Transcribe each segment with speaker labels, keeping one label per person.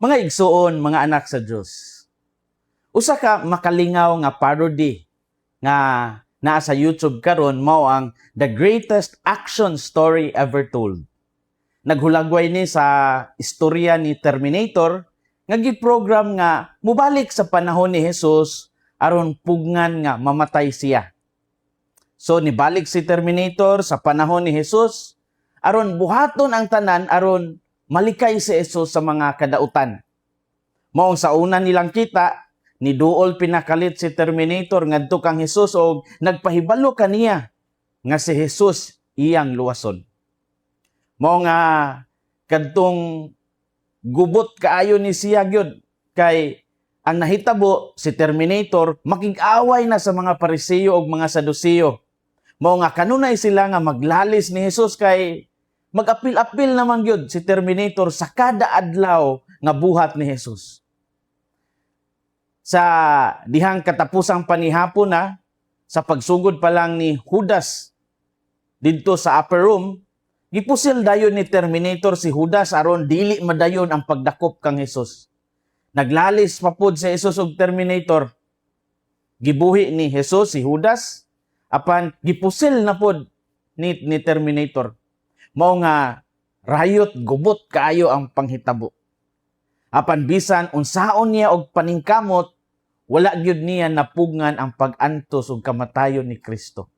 Speaker 1: Mga igsuon, mga anak sa Dios. Usa ka makalingaw nga parody nga naa sa YouTube karon mao ang "The Greatest Action Story Ever Told." Naghulagway ni sa istorya ni Terminator nga giprogram nga mubalik sa panahon ni Jesus aron pugngan nga mamatay siya. So nibalik si Terminator sa panahon ni Jesus aron buhaton ang tanan aron malikay si Jesus sa mga kadautan. Maong sa una nilang kita, niduol pinakalit si Terminator ngadto kang Jesus og nagpahibalo kaniya nga si Jesus iyang luwason. Mao nga kadtong gubot kaayo ni siya gyud kay ang nahitabo, si Terminator makig-away na sa mga Pariseo ug mga Saduceo. Mao nga kanunay sila nga maglalis ni Jesus kay mag-apil-apil naman gyud si Terminator sa kada adlaw nga buhat ni Jesus. Sa dihang katapusang panihapon na, sa pagsugod pa lang ni Judas didto sa upper room, gipusil dayon ni Terminator si Judas aron dili madayon ang pagdakop kang Jesus. Naglalis pa pod si Jesus og Terminator. Gibuhi ni Jesus si Judas apan gipusil na pod ni Terminator. Mao nga rayot gubot kaayo ang panghitabo. Apan bisan unsaon niya og paningkamot, wala gyud niya napugngan ang pag-antos ug kamatayon ni Kristo.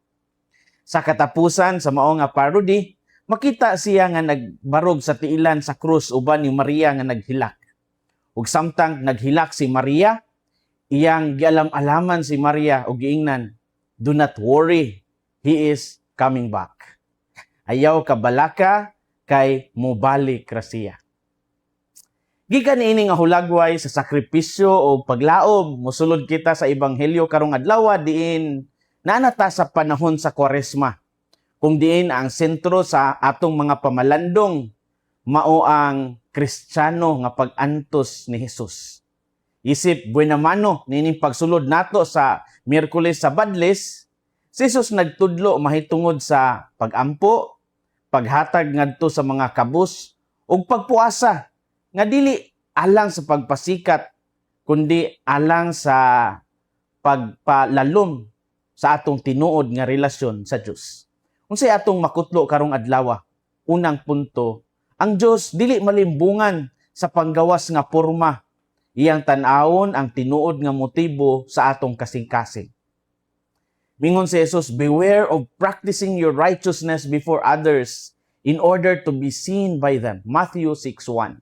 Speaker 1: Sa katapusan sa mao nga parody, makita siya nga nagbarog sa tiilan sa krus uban ni Maria nga naghilak. Ug samtang naghilak si Maria, iyang gialam-alaman si Maria ug giingnan, "Do not worry, he is coming back." Ayaw kabalaka kay mobalik ra siya. Gikan niini nga hulagway sa sakripisyo o paglaom, mosulod kita sa ebanghelyo karong adlaw diin naa na ta sa panahon sa Kwaresma. Kung diin ang sentro sa atong mga pamalandong mao ang Kristiyano nga pag-antos ni Jesus. Isip buena mano niining pagsulod nato sa Miyerkules sa Badlis, si Jesus nagtudlo mahitungod sa pagampo, paghatag ngadto sa mga kabus ug pagpuasa nga dili alang sa pagpasikat kundi alang sa pagpalalom sa atong tinuod nga relasyon sa Dios. Unsay atong makutlo karong adlaw? Unang punto, ang Dios dili malimbungan sa panggawas nga porma. Iyang tan-awon ang tinuod nga motibo sa atong kasing-kasing. Mingon si Jesus, "Beware of practicing your righteousness before others in order to be seen by them." Matthew 6:1.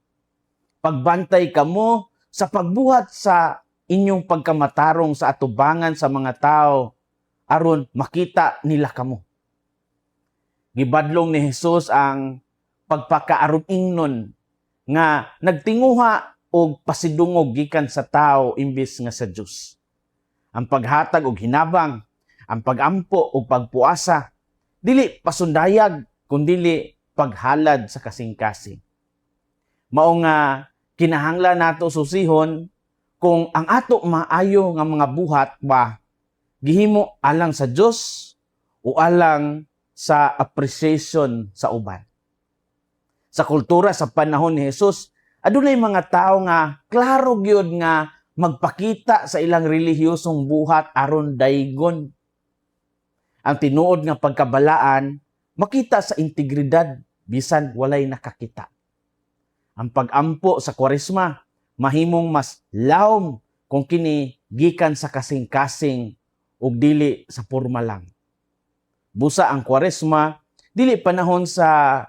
Speaker 1: Pagbantay kamo sa pagbuhat sa inyong pagkamatarong sa atubangan sa mga tao aron makita nila kamo. Gibadlong ni Jesus ang pagpakaaron-ingnon nga nagtinguha og pasidungog gikan sa tao imbes nga sa Dios. Ang paghatag og hinabang, ang pagampo ug pagpuasa dili pasundayag kundili paghalad sa kasing-kasing. Mao nga kinahanglan nato susihon kung ang ato maayo nga mga buhat ba gihimo alang sa Dios o alang sa appreciation sa uban. Sa kultura sa panahon ni Jesus, adunay mga tao nga klaro gyud nga magpakita sa ilang relihiyosong buhat aron daygon. Ang tinuod nga pagkabalaan makita sa integridad bisan walay nakakita. Ang pagampo sa Kwaresma mahimong mas lawom kung kini gikan sa kasing-kasing ug dili sa porma lang. Busa ang Kwaresma dili panahon sa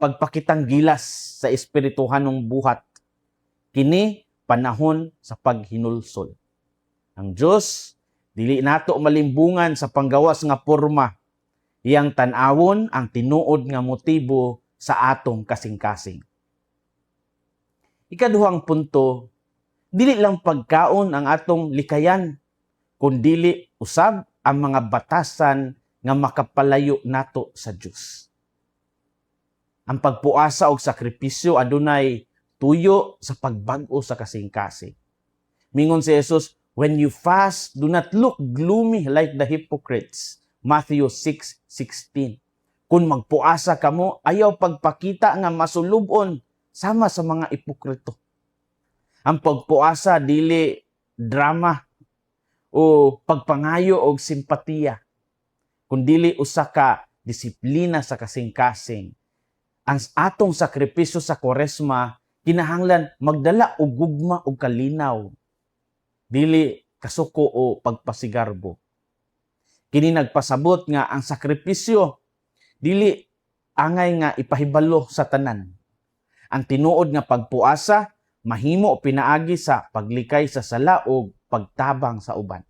Speaker 1: pagpakitang gilas sa espirituhanong buhat. Kini panahon sa paghinulsol. Ang Dios dili nato malimbungan sa panggawas nga porma. Iyang tan-awon ang tinuod nga motibo sa atong kasing-kasing. Ikaduhang punto, dili lang pagkaon ang atong likayan, kundili usab ang mga batasan nga makapalayo nato sa Dios. Ang pagpuasa og sakripisyo adunay tuyo sa pagbag-o sa kasing-kasing. Mingon si Jesus, "When you fast, do not look gloomy like the hypocrites." Matthew 6:16. Kung magpuasa kamo, ayaw pagpakita nga masulubon sama sa mga ipokrito. Ang pagpuasa dili drama o pagpangayo og simpatiya, kundili usa ka disiplina sa kasing-kasing. Ang atong sakripisyo sa Kwaresma kinahanglan magdala og gugma ug kalinaw, dili kasuko o pagpasigarbo. Kini nagpasabot nga ang sakripisyo dili angay nga ipahibalo sa tanan. Ang tinuod nga pagpuasa mahimo pinaagi sa paglikay sa sala o pagtabang sa uban.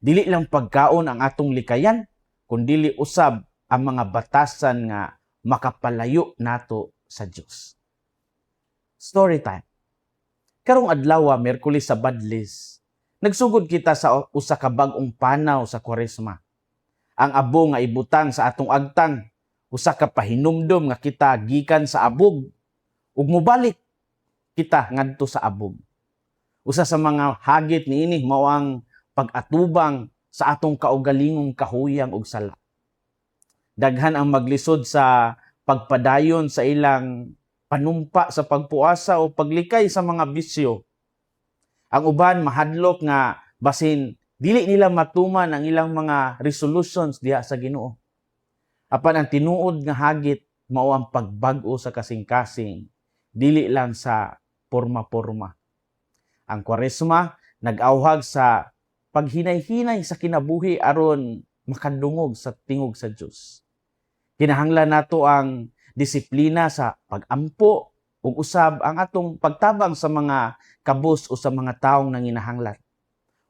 Speaker 1: Dili lang pagkaon ang atong likayan, kundili usab ang mga batasan nga makapalayo nato sa Dios. Story time. Karong adlaw, Miyerkules sa Badlis, nagsugod kita sa usa ka bag-ong panaw sa Kwaresma. Ang abo nga ibutang sa atong agtang, usa ka pahinumdom nga kita gikan sa abog ug mobalik kita ngadto sa abog. Usa sa mga hagit niini mao ang pag-atubang sa atong kaugalingong kahuyang ug sala. Daghan ang maglisod sa pagpadayon sa ilang panumpa sa pagpuasa o paglikay sa mga bisyo. Ang uban mahadlok nga basin dili nila matuman ang ilang mga resolutions diha sa Ginoo. Apan ang tinuod nga hagit mao ang pagbag-o sa kasing-kasing, dili lang sa porma-porma. Ang Kwaresma nag-awhag sa paghinay-hinay sa kinabuhi aron makadungog sa tingog sa Dios. Kinahanglan nato ang disiplina sa pagampo ug usab ang atong pagtabang sa mga kabus o sa mga taong nanginahanglan.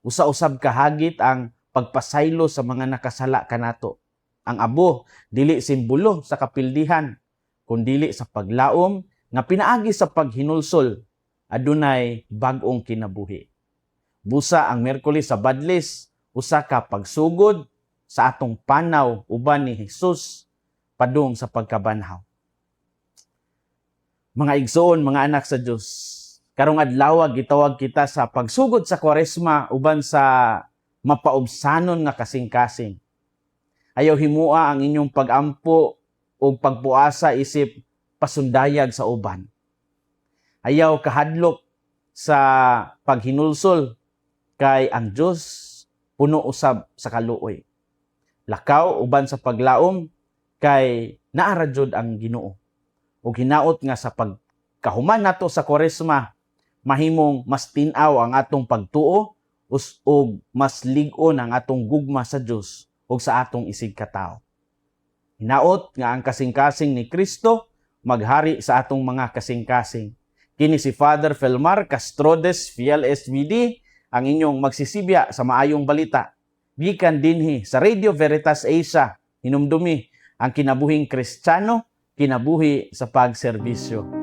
Speaker 1: Usa-usab kahagit ang pagpasaylo sa mga nakasala kanato. Ang abo dili simbolo sa kapildihan, kundili sa paglaom nga pinaagi sa paghinulsol adunay bag-ong kinabuhi. Busa ang Miyerkules sa Badlis usa ka pagsugod sa atong panaw uban ni Jesus padung sa pagkabanhaw. Mga igsoon, mga anak sa Dios, karong adlaw gitawag kita sa pagsugod sa Kwaresma uban sa mapaubsanon nga kasing-kasing. Ayaw himua ang inyong pagampo o pagpuasa isip pasundayag sa uban. Ayaw kahadlok sa paghinulsol kay ang Dios puno usab sa kaluoy. Lakaw uban sa paglaom kay naa ra jud ang Ginoo. Ug hinaot nga sa pagkahuman nato sa Kwaresma mahimong mas tin-aw ang atong pagtuo ug mas lig-on ang atong gugma sa Dios ug sa atong isigkatawo. Hinaot nga ang kasing-kasing ni Kristo maghari sa atong mga kasing-kasing. Kini si Father Felmar Castrodes, Fiel SVD, ang inyong magsisibya sa maayong balita. Gikan dinhi sa Radio Veritas Asia, hinumdumi ang kinabuhing Kristiyano, kinabuhi sa pagserbisyo.